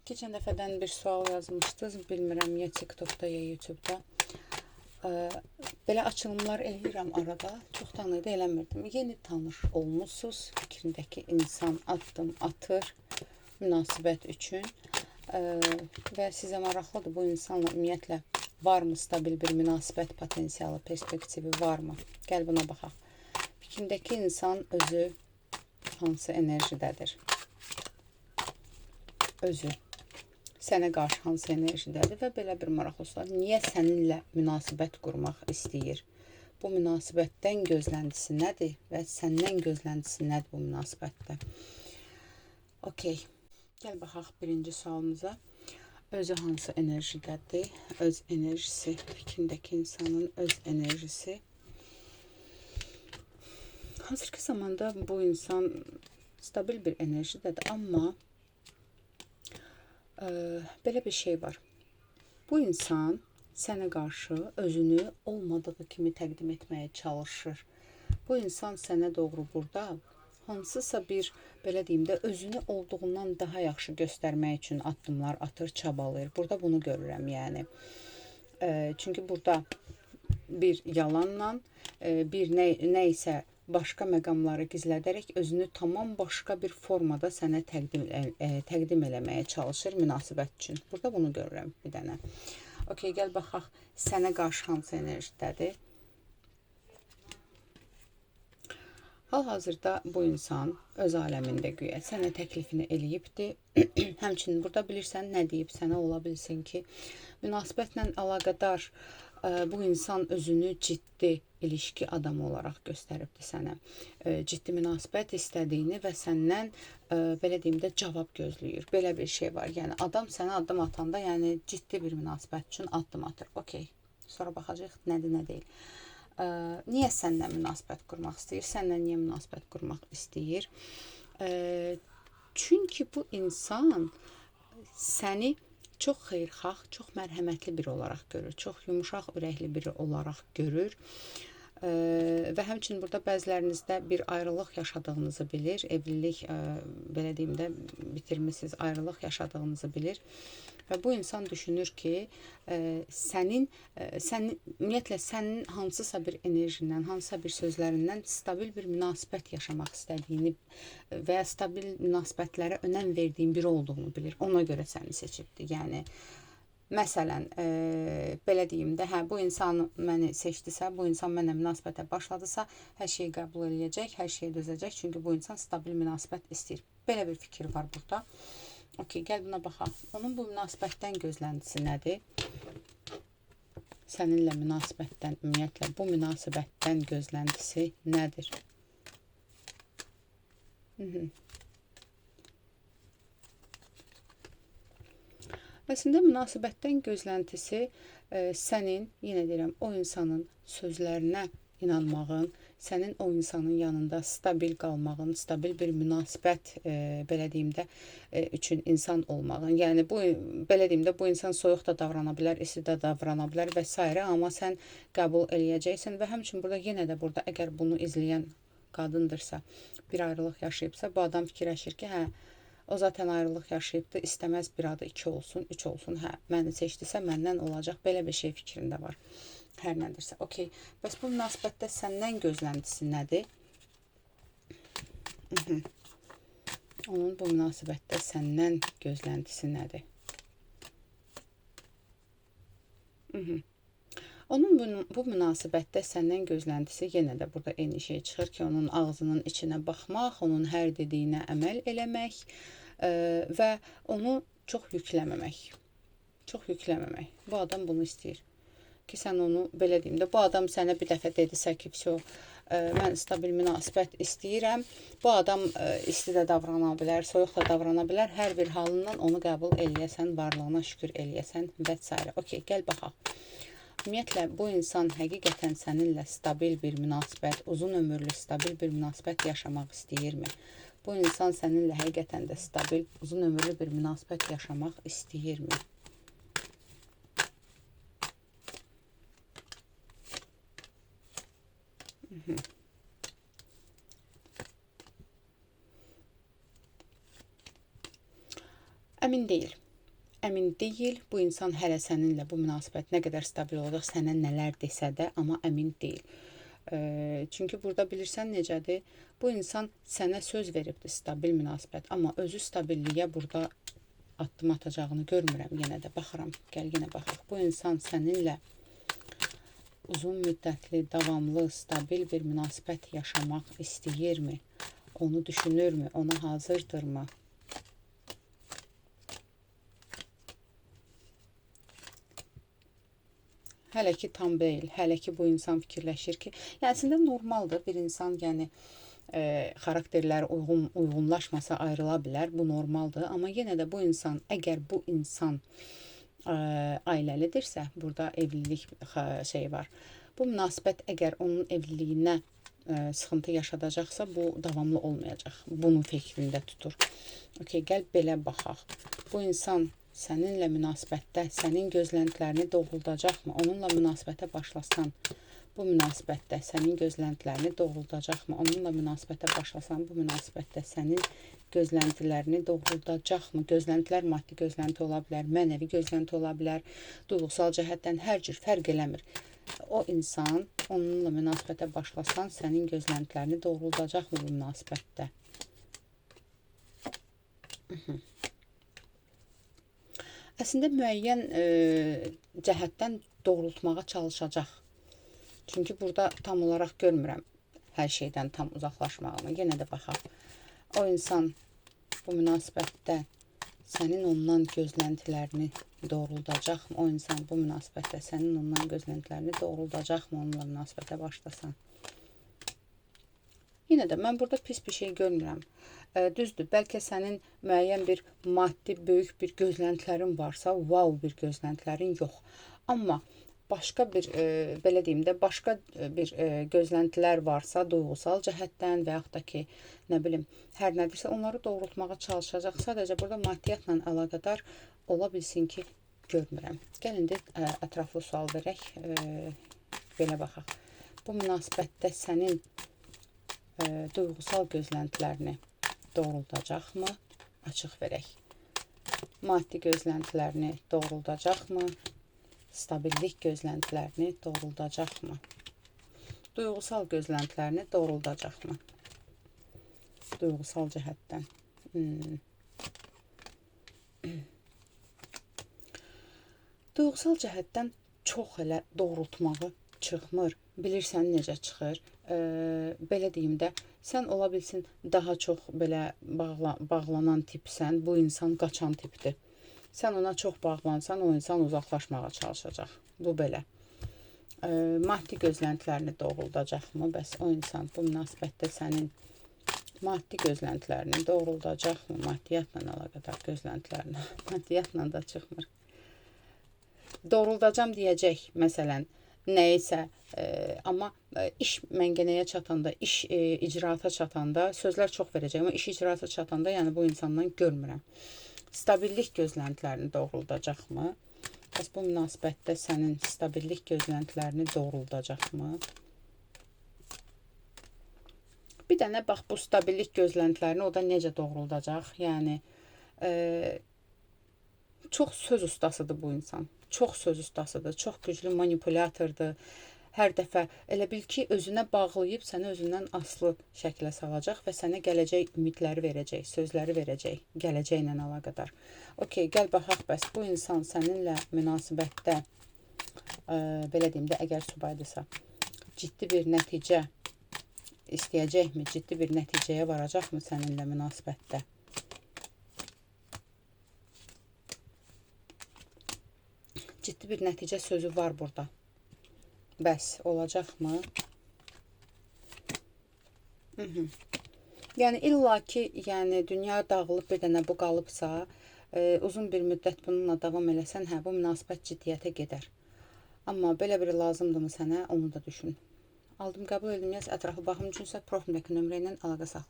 Keçən dəfədən bir sual yazmışdınız, bilmirəm ya TikTokda ya YouTube'da. Belə açılımlar eləyirəm arada. Çoxdan da eləmirdim. Yeni tanış olmusunuz. Fikrindəki insan addım atır münasibət üçün. Və sizə maraqlıdır bu insanla ümumiyyətlə varmı stabil bir münasibət potensialı, perspektivi varmı? Gəl buna baxaq. Fikrindəki insan özü hansı enerjidədir? Özü sənə qarşı hansı enerjidədir və belə bir maraqlı sual. Niyə səninlə münasibət qurmaq istəyir? Bu münasibətdən gözləntisi nədir və səndən gözləntisi nədir bu münasibətdə? Okey. Gəl baxaq birinci sualımıza. Özü hansı enerjidədir? Öz enerjisi, fikrindəki insanın öz enerjisi. Hazırki zamanda bu insan stabil bir enerjidədir, amma belə bir şey var. Bu insan sənə qarşı özünü olmadığı kimi təqdim etməyə çalışır. Bu insan sənə doğru burada hansısa bir, belə deyim də, özünü olduğundan daha yaxşı göstərmək üçün addımlar atır, çabalayır. Burada bunu görürəm, yəni. Çünki burada bir yalanla, bir nə isə başqa məqamları gizlədərək özünü tamam başqa bir formada sənə təqdim eləməyə çalışır münasibət üçün. Burada bunu görürəm bir dənə. Okey, gəl baxaq sənə qarşı hansı enerjidədir. Hal-hazırda bu insan öz aləmində güya sənə təklifini eləyibdir. Həmçinin burada bilirsən nə deyib sənə, ola bilsin ki, münasibətlə əlaqədar bu insan özünü ciddi ilişki adamı olaraq göstəribdir sənə. Ciddi münasibət istədiyini və səndən belə deyim də cavab gözləyir. Belə bir şey var. Yəni adam sənə addım atanda, yəni ciddi bir münasibət üçün addım atır. Okey. Sonra baxacağıq nədir, nə deyil. Niyə səndən münasibət qurmaq istəyir? Səndən niyə münasibət qurmaq istəyir? Çünki bu insan səni çox xeyirxah, çox mərhəmətli biri olaraq görür. Çox yumuşaq ürəkli biri olaraq görür. Və həmçinin burada bəzilərinizdə bir ayrılıq yaşadığınızı bilir. Evlilik, belə deyim də, bitirmişsiniz, ayrılıq yaşadığınızı bilir. Və bu insan düşünür ki, ümumiyyətlə sənin hansısa bir enerjindən, hansısa bir sözlərindən stabil bir münasibət yaşamaq istədiyini və ya stabil münasibətlərə önəm verdiyin biri olduğunu bilir. Ona görə səni seçibdir. Yəni, məsələn, belə deyim də, hə, bu insan məni seçdisə, bu insan mənlə münasibətə başladısa, hər şeyi qəbul eləyəcək, hər şeyi dözəcək. Çünki bu insan stabil münasibət istəyir. Belə bir fikir var burada. Okey, gəl buna baxaq. Onun bu münasibətdən gözləntisi nədir? Səninlə münasibətdən, ümumiyyətlə, bu münasibətdən gözləntisi nədir? Əslində, münasibətdən gözləntisi sənin, yenə deyirəm, o insanın sözlərinə inanmağın, sənin o insanın yanında stabil qalmağın, stabil bir münasibət, belə deyim də, üçün insan olmağın. Yəni, bu, belə deyim də, bu insan soyuq da davrana bilər, isti də davrana bilər və s. Amma sən qəbul eləyəcəksən və həmçinin burada, yenə də burada, əgər bunu izləyən qadındırsa, bir ayrılıq yaşayıbsa, bu adam fikirləşir ki, hə, o zaten ayrılıq yaşayıbdır, istəməz bir adı 2 olsun, 3 olsun, hə, məni seçdisə məndən olacaq, belə bir şey fikrində var. Hər nədirsə. Okey. Bəs bu münasibətdə səndən gözləntisi nədir? Onun bu münasibətdə səndən gözləntisi nədir? Onun bu münasibətdə səndən gözləntisi yenə də burada eyni şey çıxır ki, onun ağzının içinə baxmaq, onun hər dediyinə əməl eləmək və onu çox yükləməmək. Çox yükləməmək. Bu adam bunu istəyir. Ki, sən onu, belə deyim də, bu adam sənə bir dəfə dedisə ki, vəsyo, mən stabil münasibət istəyirəm. Bu adam isti də davrana bilər, soyuq da davrana bilər. Hər bir halından onu qəbul eləyəsən, varlığına şükür eləyəsən və s. Okey, gəl baxaq. Ümumiyyətlə, bu insan həqiqətən səninlə stabil bir münasibət, uzun ömürlü stabil bir münasibət yaşamaq istəyirmi? Bu insan səninlə həqiqətən də stabil, uzun ömürlü bir münasibət yaşamaq istəyirmi? Əmin deyil. Əmin deyil. Bu insan hələ səninlə bu münasibət nə qədər stabil olacaq, sənə nələr desə də, amma əmin deyil. Çünki burada bilirsən necədir? Bu insan sənə söz veribdir stabil münasibət, amma özü stabilliyə burada addım atacağını görmürəm. Yenə də baxıram. Gəl yenə baxaq. Bu insan səninlə uzun müddətli, davamlı, stabil bir münasibət yaşamaq istəyirmi? Onu düşünürmü? Ona hazırdırmı? Hələ ki tam deyil. Hələ ki bu insan fikirləşir ki, yəni əslində normaldır bir insan, yəni xarakterləri uyğunlaşmasa ayrıla bilər. Bu normaldır. Amma yenə də bu insan, əgər bu insan ailəlidirsə, burada evlilik şeyi var. Bu münasibət əgər onun evliliyinə sıxıntı yaşadacaqsa, bu davamlı olmayacaq. Bunu fikrində tutur. Okey, gəl belə baxaq. Bu insan səninlə münasibətdə sənin gözləntilərini doğruldacaqmı? Onunla münasibətə başlasan, bu münasibətdə sənin gözləntilərini doğruldacaqmı? Onunla münasibətə başlasan, bu münasibətdə sənin gözləntilərini doğruldacaqmı? Gözləntilər maddi gözlənti ola bilər, mənəvi gözlənti ola bilər, duyğusal cəhətdən hər cür fərq eləmir. O insan onunla münasibətə başlasan, sənin gözləntilərini doğruldacaqmı bu münasibətdə? Əslində müəyyən cəhətdən doğrultmağa çalışacaq. Çünki burada tam olaraq görmürəm hər şeydən tam uzaqlaşmağını. Yenə də baxaq. O insan bu münasibətdə sənin ondan gözləntilərini doğruldacaqmı? O insan bu münasibətdə sənin ondan gözləntilərini doğruldacaqmı? Onunla münasibətə başlasan. Yenə də mən burada pis bir şey görmürəm. Düzdür, bəlkə sənin müəyyən bir maddi böyük bir gözləntilərin varsa, wow bir gözləntilərin yox. Amma başqa bir, belə deyim də, başqa bir gözləntilər varsa, duyğusal cəhətdən və yaxud da ki, nə bilim, hər nədirsə onları doğrultmağa çalışacaq. Sadəcə burada maddiyyatla əlaqədar ola bilsin ki, görmürəm. Gəl indi ətraflı sual verək, belə baxaq. Bu münasibətdə sənin duyğusal gözləntilərini doğruldacaqmı? Açıq verək. Maddi gözləntilərini doğruldacaqmı? Stabillik gözləntilərini doğruldacaqmı? Duyğusal gözləntilərini doğruldacaqmı? Duyğusal cəhətdən. Duyğusal cəhətdən çox elə doğrultmağı çıxmır. Bilirsən necə çıxır? Belə deyim də, sən ola bilsin daha çox belə bağlanan tipsən, bu insan qaçan tipdir. Sən ona çox bağlansan, o insan uzaqlaşmağa çalışacaq. Bu belə. Maddi gözləntilərini doğruldacaqmı? Bəs o insan bu münasibətdə sənin maddi gözləntilərini doğruldacaqmı? Maddiyyatla əlaqədar gözləntilərini. Maddiyyatla da çıxmır. Doğruldacam deyəcək, məsələn, nəyisə, amma iş məngənəyə çatanda, iş icraata çatanda, sözlər çox verəcək, amma iş icraata çatanda, yəni bu insandan görmürəm. Stabillik gözləntilərini doğruldacaqmı? Bəs bu münasibətdə sənin stabillik gözləntilərini doğruldacaqmı? Bir dənə bax, bu stabillik gözləntilərini o da necə doğruldacaq? Yəni, çox söz ustasıdır bu insan. Çox söz ustasıdır, çox güclü manipulyatordur. Hər dəfə elə bil ki, özünə bağlayıb səni özündən asılı şəklə salacaq və sənə gələcək ümidləri verəcək, sözləri verəcək, gələcəklə əlaqədar. Okey, gəl baxaq bəs bu insan səninlə münasibətdə, belə deyim də, əgər subaydırsa, ciddi bir nəticə istəyəcəkmi, ciddi bir nəticəyə varacaqmı səninlə münasibətdə? Ciddi bir nəticə sözü var burada. Bəs olacaqmı? Yəni illa ki, yəni dünya dağılıb bir dənə bu qalıbsa, uzun bir müddət bununla davam eləsən, hə, bu münasibət ciddiyyətə gedər. Amma belə biri lazımdırmı sənə, onu da düşün. Aldım, qəbul edim, yaz ətraflı baxım üçünsə profildəki nömrə ilə əlaqə saxla.